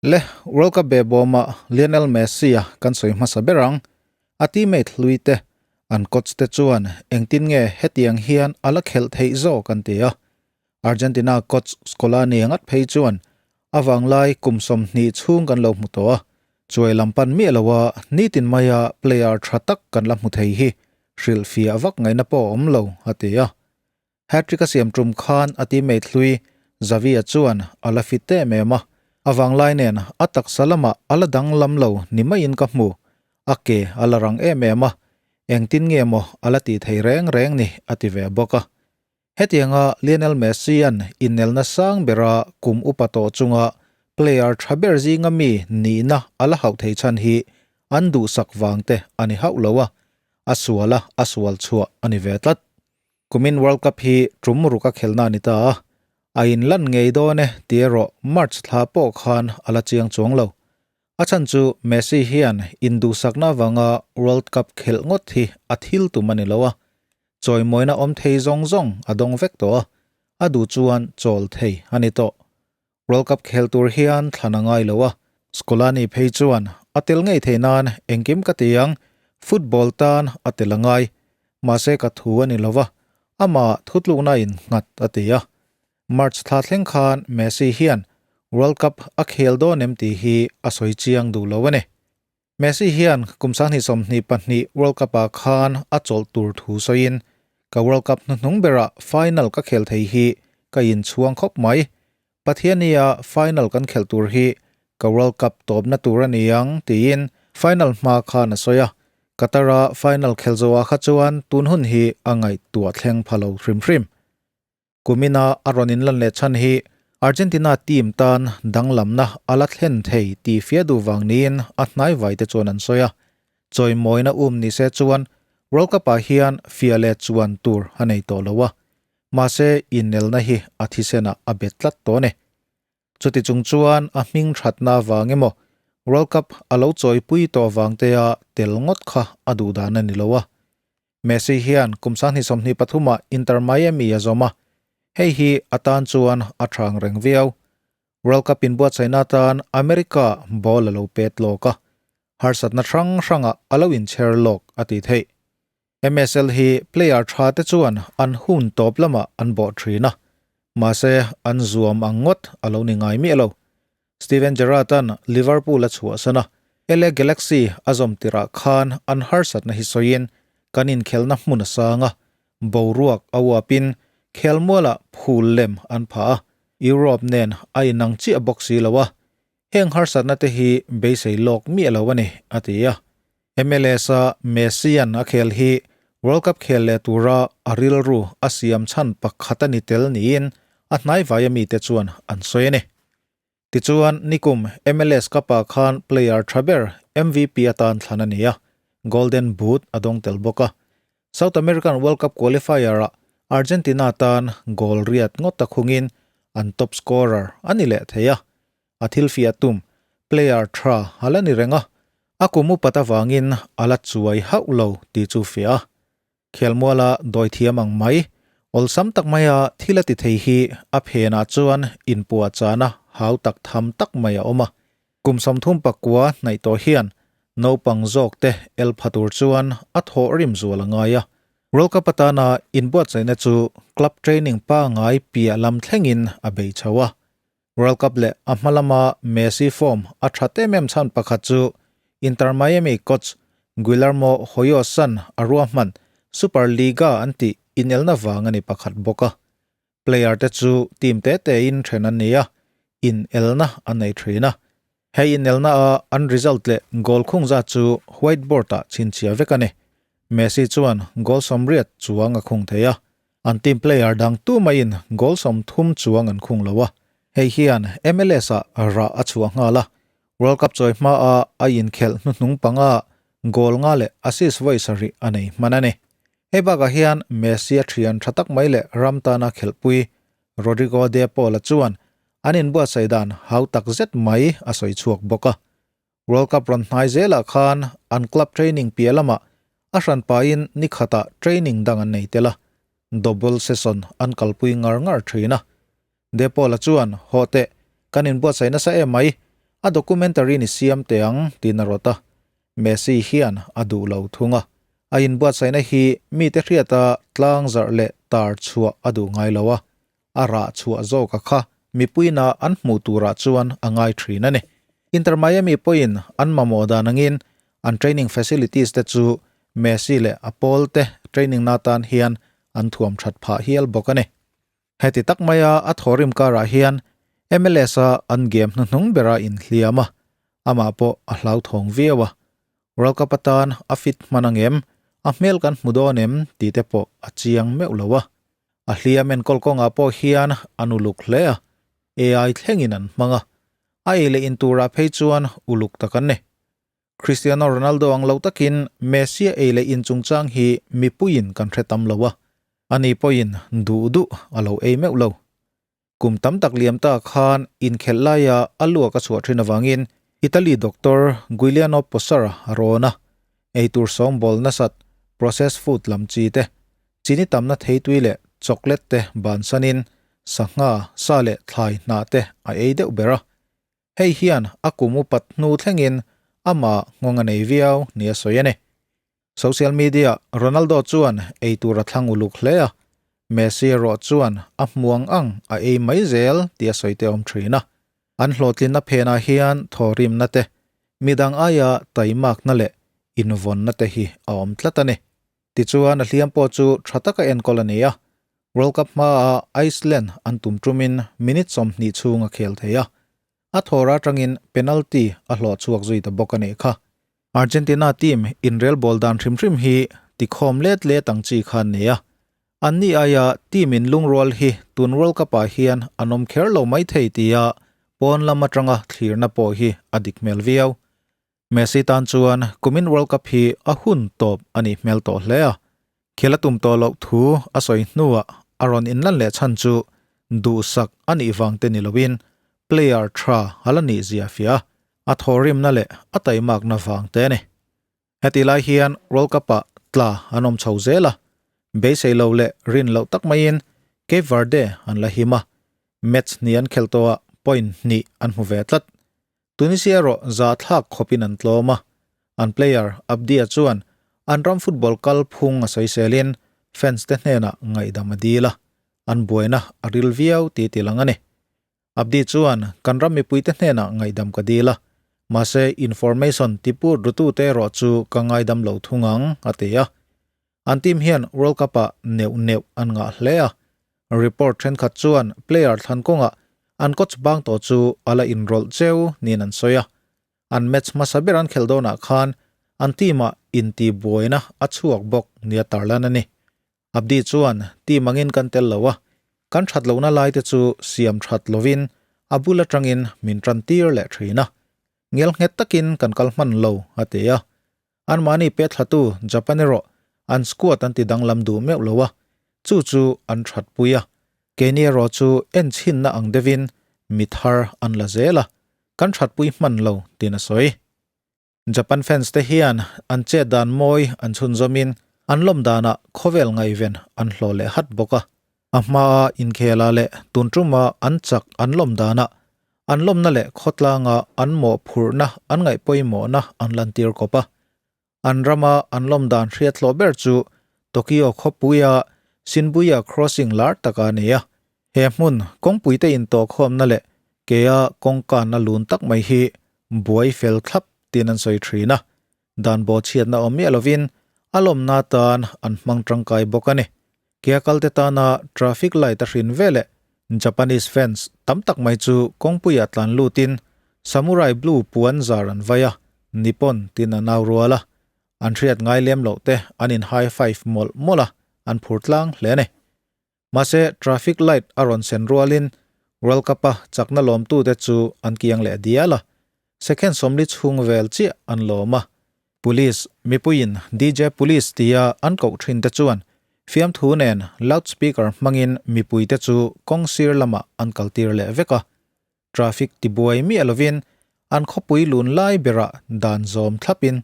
Le, World Cup behbawmah Lionel Messi-a kan sawi hmasa ber ang. A teammate hlui te, an coach te chuan engtin nge hetiang hian a la khelh theih zawk an ti a. Argentina coach Scolani ngat phei chuan a vanglai kum 20 chhung kan lo hmu tawh a, chuai lam pan miah loa nitin maia player tha tak kan la hmu thei hi hrilhfiah vak ngaihna pawh a awm lo, a ti a. Hat-trick a siam tum khan a teammate hlui Xavi-a chuan a la fit em em a, a vanglai nen a taksa lamah a la danglam lo ni maiin ka hmu, a ke a la rang em em a, engtin nge maw a la tih thei reng reng ni a ti ve bawk a. Hetianga Lionel Messi-a'n inelna sang bera kum upa tawh chunga player tha ber zinga mi nihna a la hauh thei chhan hi an duhsak vang te a ni hauh lo a, a suala a sual chhuah a ni ve tlat. Kumin World Cup hi tum ruk a khelna a ni ta a, a inlan ngei dawn e tih erawh March thla pawh khan a la chiang chuang lo. A chhan chu Messi hian induhsakna avanga World Cup khelh ngawt hi a thil tum a ni lo a, chawimawina awm thei zawng zawng a dawng vek tawh a, a duh chuan chawl thei a ni tawh. World Cup khel tur hian thlan a ngai lo a, Scolani phei chuan a tel ngei thei nan engkim ka ti ang, football tan a tel a ngai. Mahse ka thu a ni lo va, amah thutlukna in nghat a ti a. March thla thleng khan Messi hian World Cup a khel dawn em tih hi a sawi chiang duh lo a ni. Messi hian kum 2022 World Cup-ah khan a chawlh tur thu sawiin, Ka World Cup hnuhnung berah final ka khel thei hi ka inchhuang khawp mai. Pathiania final kan khelh tur hi ka World Cup tawpna tur a ni ang, tiin final hma khan a sawi a. Qatar-a final khelh zawhah kha chuan tun hun hi a ngaihtuah thleng pha lo hrim hrim. Kumina a rawn inlan leh chhan hi Argentina team tan danglamna a la thlen thei tih fia duh vang niin a hnaivai te chuan an sawi a. Chawimawina um ni se chuan World Cup ah hian fia leh chuan tur a nei tawh lo a. Mahse inelna hi a thisenah a bet tlat tawh a ni. Chuti chung chuan a hming thatna avang emaw World Cup a lo chawipui tawh vang tea tel ngawt kha a duh dan a ni lo a. Messi hian kum 2023 ah Inter Miami a zawm a, hei hi a tan chuan a thang reng viau. World Cup inbuatsaihna atan America ball a lo pet lawk a, harsatna hrang hrangah a lo inchher lawk a tih theih. MSL hi player tha te chuan an hun tawp lamah an bawh thin a, mahse an zuam ang ngawt a lo ni ngai miah lo. Steven Gerrard-a'n Liverpool a chhuahsan a, LA Galaxy a zawm tirah khan an harsatna hi sawiin kan inkhelna hmun a sang a, boruak a uapin khelmualah phul lem an phah a, Europe nen a inang chiah bawk si lo a, heng harsatna te hi beisei lawk miah lo a ni, a ti a. MLS-a Messi-a'n a khel hi World Cup khel leh tura a rilru a siam chhan pakhat a ni tel niin a hnaivaia mite chuan an sawi a ni. Tichuan, nikum MLS Cup-ah khan player tha ber MVP atan thlan a ni a, Golden Boot a dawng tel bawk a. South American World Cup qualifier-ah Argentina tan goal riat ngawt a khungin an top scorer a ni leh thei a. A thil fiah tum, player tha a la ni reng a, a kum upat avangin a la chuai hauh lo tih chu fiah a. Khelmuala dawi thiam ang mai, awlsam tak maia thil a ti thei hi a phenah chuan inpuah chana hau tak tham tak mai a awm a. Kum 39 hnaih tawh hian naupang zawk te el pha tur chuan a thawh rim zual a ngai a. World Cup atana inbuatsaihna chu club training pangai piah lam thlengin a bei chho a. World Cup leh a hma lama Messi form a that em em chhan pakhat chu Inter Miami coach Guillermo Hoyos-a'n a ruahman Super Liga an tih inelna vang a ni pakhat bawk a. Player te chu team te tein then an ni a, inelna an nei thin a. Hei inelna a an result leh goal khung zat chu whiteboard ah chhinchhiah vek a ni. Messi chuan goal 80 chuang a khung thei a, An team player dang tu maiin goal 30 chuang an khung lo a, hei hian MLS ah rah a chhuah nghal a, World Cup chawi hmaa a inkhelh hnuhnung panga goal nga leh assist vawi sarih a nei hman a ni. Hei bakah hian Messi a thian tha tak mai leh ram tana khelhpui Rodrigo De Paul-a chuan an inbuatsaih dan hau tak zet mai a sawi chhuak bawk a. World Cup rawn hnai zelah khan an club training piah lamah a hran pahin ni khatah training dang an nei tel a, double session an kalpui ngar ngar thin a. De Paul-a chuan, Haw teh, kan inbuatsaih nasa em mai. A documentary ni siam teh ang tiin a rawt a. Messi hian a duh lo thung a. A inbuatsaihna hi mite hriata tlangzarh leh tar chhuah a duh ngai lo a. A rah chhuah zawka kha mipuina an hmuh turah chuan a ngai thin a ni. Inter Miami pawhin an mamawh dan angin an training facilities te chu Messi leh a pawlte training na tan hian an thuam that phah hial bawk a ni. Heti tak maia a thawrim karah hian MLS-a an game hnuhnung bera inhliam a, amah pawh a hlauthawng viau a. World Cup atan a fit hman ang em, a hmel kan hmu dawn em tih te pawh a chiang meuh lo a. A hliam enkawl kawngah pawh hian an uluk hle a, AI thlengin an hmang a, a ei leh in turah phei chuan uluk tak an ni. Cristiano Ronaldo ang lo takin Messi a ei leh in chungchang hi mipuiin kan hre tam lo a, ani pawhin duh duh a lo ei meuh lo. Kum tam tak liam ta khan inkhelh laia a luak a chhuah thin avangin Italy doctor Guiliano Posara a rawn a, eitur sawngbawl nasat, processed food lam chi te, chini tamna theitui leh chocolate te bansanin sangha, sa leh thlai hnah te a ei deuh ber a. Hei hian a kum upat hnu thlengin amah nghawng a nei viau nia sawi a ni. Social media Ronaldo chuan ei tur a thlang uluk hle a, Messi erawh chuan a hmuang ang a ei mai zel tih a sawi te awm thin a. An hlawhtlinna phenah hian thawhrimna te, midang aia taimakna leh invawnna te hi a awm tlat a ni. Tichuan a hliam pawh chu tha taka enkawl a ni a, World Cup hmaah Iceland an tum tumin minute 20 chhung a khel thei a, a thawr atangin penalty a hlawh chhuak zui ta bawk a nih kha. Argentina team inrel bawl dan hrim hrim hi tikhawm let let ang chi kha an ni a, anni aia team in lungrual hi tun World Cup ah hian an awm kher lo maithei tia pawn lam atanga thlirna pawh hi a dik hmel viau. Messi tan chuan kumin World Cup hi a hun tawp a nih hmel tawh hle a, khel a tum tawh loh thu a sawi hnuah a rawn inlan leh chhan chu duhsak a nih vang te ni loin player tha a la nih zia fiah a, a thawhrimna leh a taimakna vang te a ni. Heti lai hian World Cup-ah tla an awm chho zel a, beisei lo leh rin loh tak maiin Cape Verde an la him a, match hnih an khelh tawhah point hnih an hmu ve tlat. Tunisia erawh zahthlak khawpin an tlawm a, an player Abdia chuan an ram football kal phung a sawiselin fans te hnenah ngaihdam a dil a, an buaina a ril viau tih ti lang a ni. Abdi chuan kan ram mipuite hnenah ngaihdam ka dil a, mahse information tipur rutute erawh chu ka ngaidam lo thung ang, a ti a. An team hian World Cup-ah neuh neuh an ngah hle a, report thenkhat chuan player thlan kawngah an coach bang tawh chu a la inrawlh cheu niin an sawi a. An match hmasa ber an khelh dawnah khan an team-ah intihbuaina a chhuak bawk nia tarlan a ni. Abdi chuan team angin kan tel lo a, kan that lohna laite chu siam that lovin a bul atangin min tan tir leh thin a. Ngel nghet takin kan kal hman lo, a ti a. Anmahni pe thlatu Japan erawh an squad an ti danglam duh meuh lo a, chu chu an thatpui a. Keini erawh chu en chhinna ang deuhin mi thar an la zel a, kan thatpui hman lo tiin a sawi. Japan fans te hian an chet dan mawi an chhunzawmin an lawm danah khawvel ngaihven an hlawh leh hat bawk a. A hmaa inkhela leh tun tuma an chak an lawm danah an lawmna leh khawtlanga an mawhphurhna an ngaih pawimawhna an lantir kawp a. An rama an lawm dan hriat hlawh ber chu Tokyo khawpuia Shinbuya Crossing lar taka a ni a. He hmun kawngpuite intawhkhawmna leh kea kawngkanna lun tak mai hi buai fel thlap tiin an sawi thin a. Dan bawhchhiatna awm miah lovin a lawmna atan an hmang tangkai bawk a ni. Kia kalte tana traffic light a hrin veleh Japanese fans tam tak mai chu kawngpuiah tlan lutin Samurai Blue puan zar an vai a, Nippon tin an au rual a. An hriat ngai lem loh te an in high five mawlh mawlh a, an phur tlang hle a ni. Mahse traffic light a rawn sen rualin World Cup-a chakna lawmtute chu an kiang leh dial a, second 40 chhung vel chiah an lawm a. Police mipuiin DJ Police tia an koh thin te chuan fiamthu nen loudspeaker hmangin mipuite chu kawng sir lamah an kaltir leh vek a. Traffic tibuai miah lovin an khawpui lun lai berah dan zawm thlapin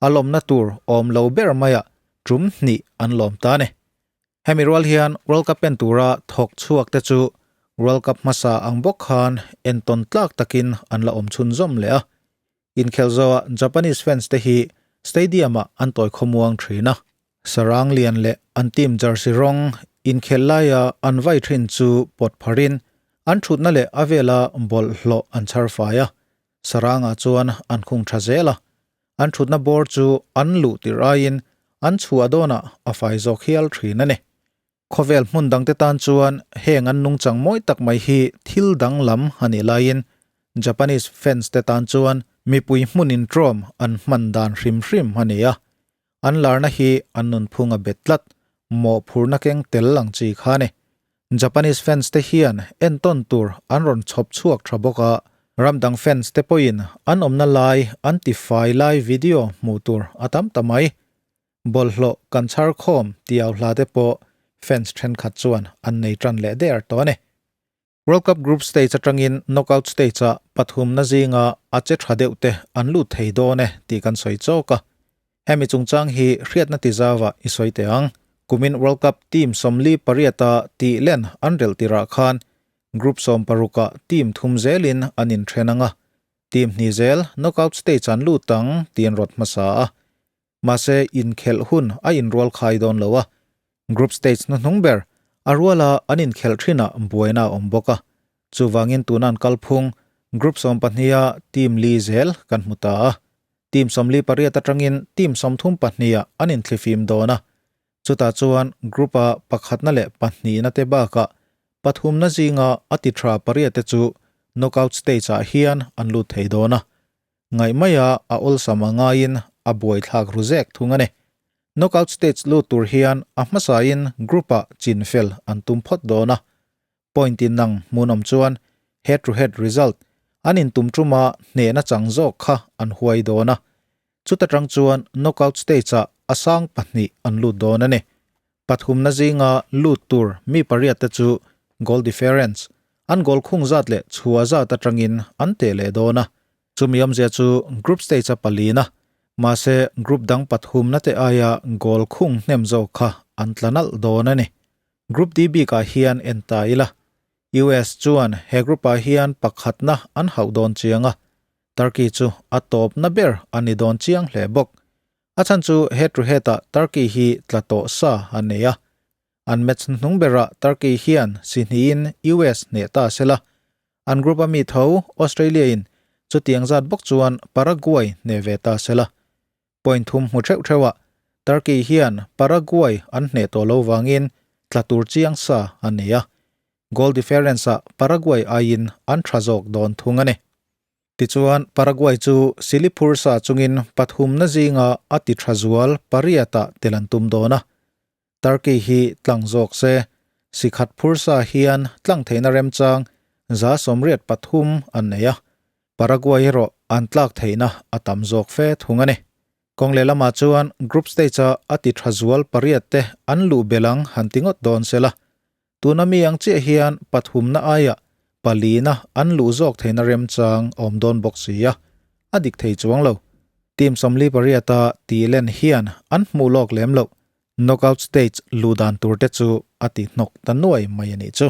a lawmna tur awm lo ber maiah tum hnih an lawm ta a ni. Hemi rual hian World Cup pen tura thawk chhuak te chu World Cup hmasa ang bawk khan entawn tlak takin an la awm chhunzawm leh a. Inkhelh zawhah Japanese fans te hi stadium-ah an tawi khawmuang thin a. Sarang lian leh an team jersey rawng inkhelh laia an vai thin chu pawt pharin an thutna leh a vela bawlhhlawh an chhar fai a. Sarangah chuan an khung tha zel a. An thutna bawr chu an luh tirh aiin an chhuah dawnah a fai zawk hial thin a ni. Khawvel hmun dangte tan chuan heng an nungchang mawi tak mai hi thil danglam a nih laiin Japanese fans te tan chuan mipui hmun intrawm an hman dan hrim hrim a ni a. An larna hi an nunphung a bet tlat, mawhphurna keng tel ang chi kha a ni. Japanese fans te hian entawn tur an rawn chhawp chhuak tha bawk a, ram dang fans te pawhin an awmna lai an tifai lai video hmuh tur a tam ta mai. Bawlhhlawh kan chhar khawm tiau hla te pawh fans thenkhat chuan an nei tan leh der tawh a ni. World Cup group stage atangin knockout stage ah pathumna zinga a che tha deuh te an lut thei dawn e tih kan sawi chawk a. Hemi chungchang hi hriatna ti zauah i sawi teh ang. Kumin World Cup team 48 a tih len an relh tirah khan group 16 ah team thum zelin an inthen ang a. Team hnih zel knockout stage an lut ang tih an rawt hmasa a. Mahse, inkhelh hun a inrual khai dawn lo a, group stage hnuhnung ber a ruala an inkhelh thinah buaina a awm bawk a. Chuvangin tuna an kalphung group 12 a team li zel kan hmu ta a. Team 48 atangin team 32 ah an inthlifim dawn a. Chutah chuan group a pakhatna leh pahnihna te bakah pathumna zinga a ti tha pariat te chu knockout stage ah hian an lut thei dawn a. Ngaih maia a awlsam a ngaiin a buaithlak ru zek thung a ni. Knockout stage lut tur hian a hmasain group-ah chin fel an tum phawt dawn a. Point in nang hmunawm chuan head to head result an intum tuma hnehna chang zawk kha an huai dawn a. Chuta tang chuan knockout stage-ah a sang pahnih an lut dawn a ni. Pathumna zinga lut tur mi pariat te chu goal difference, an goal khung zat leh chhuah zat atangin an teh leh dawn a. Chumi awmzia chu group stage a palina, mahse group dang pathumna te aia goal khung hnem zawk kha an tla nalh dawn a ni. Group D bikah hian en ta ila, US chuan he group ah hian pakhatna an hauh dawn chiang a, Turkey chu a tawpna ber a ni dawn chiang hle bawk. A chhan chu head to head ah Turkey hi tla tawh sa an nei a. An match hnuhnung berah Turkey hian si hnihin US hneh ta sela. An group a mi tho Australia in chutiang zat bawk chuan Paraguay hneh ve ta sela. Point thum hmu theuh theuh ah Turkey hian Paraguay an hneh tawh lo vangin tla tur chiang sa an nei a. Goal difference ah Paraguay aiin an tha zawk dawn thung a ni. Tichuan, Paraguay chu Sili phursa chungin pathumna zinga a ti tha zual pariatah tel an tum dawn a. Turkey hi tlang zawk se, si khat phursa hian tlang theihna remchang 83 an nei a. Paraguay erawh an tlak theihna a tam zawk fe thung a ni. Kawng lehlamah chuan group stage-a a ti tha zual pariat te an luh belh ang han ti ngawt dawn se la. Tuna mi ang chiah hian pathumna aiah palina an luh zawk theihna remchang a awm dawn bawk si a, a dik thei chuang lo. Team 48 a tih len hian an hmuh lawk lem loh knockout stage luh dan tur te chu a ti hnawk ta nuai mai a nih chu.